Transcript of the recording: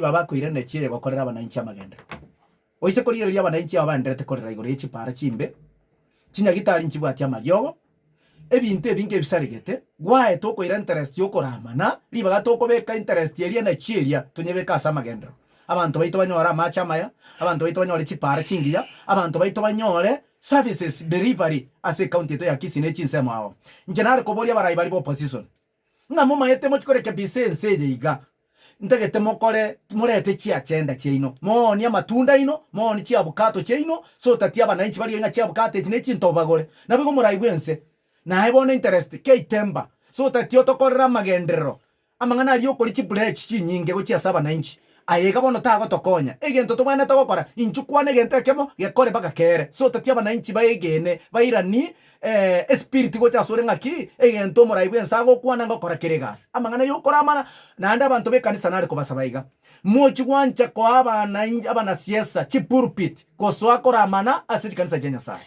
Bakoira enechie eye gokorera abananchi amagenderero. Oise korigereria abananchi aba baenderete korera igoro ye chipaara chimbe, chinyagitari nchibwati amariogo, ebinto ebinge ebisaregete, gwaye tokoira interest yokoramana, ribaga tokobeka interest eria enechie eria tonyebeke ase amagenderero. Abanto baito banyore amache amaya, abanto baito banyore chipaara chingiya, abanto baito banyore services delivery ase ecounty yaito ya Kisii ne chinsemo ao. Inche nare koboria abarai baria ba opposition, Ng'a momaete mochie korekebisa ense eye iga, ntagete mokore morete chiagenda chiaino, moonie amatunda aino, moonie chiabukato chiaino, so that abananchi barigie ng'a chiabukato echi ne chintobo bagore. Naboigo morai bw'ense, naye bono interest keitemba, so that otokorere amagenderero, amang'ana aria okoria chibreach chinyinge gochia ase abananchi, Aye iga bono tagotokonya. Egento tobwenerete gokora, inchuo kwana egento ekemo, gekore mpaka kere. So tati abananchi baegene, bairanie espiriti gocha asore ng'aki, egento omorai bw'ense agokwana ngokora kere egasi. Amang'ana y'okoramana, naende abanto b'ekanisa nare kobasaba iga, Mochie gwancha koa abanainchi abanasiasa chipulpit gosoa koramana ase chikanisa chia Nyasae.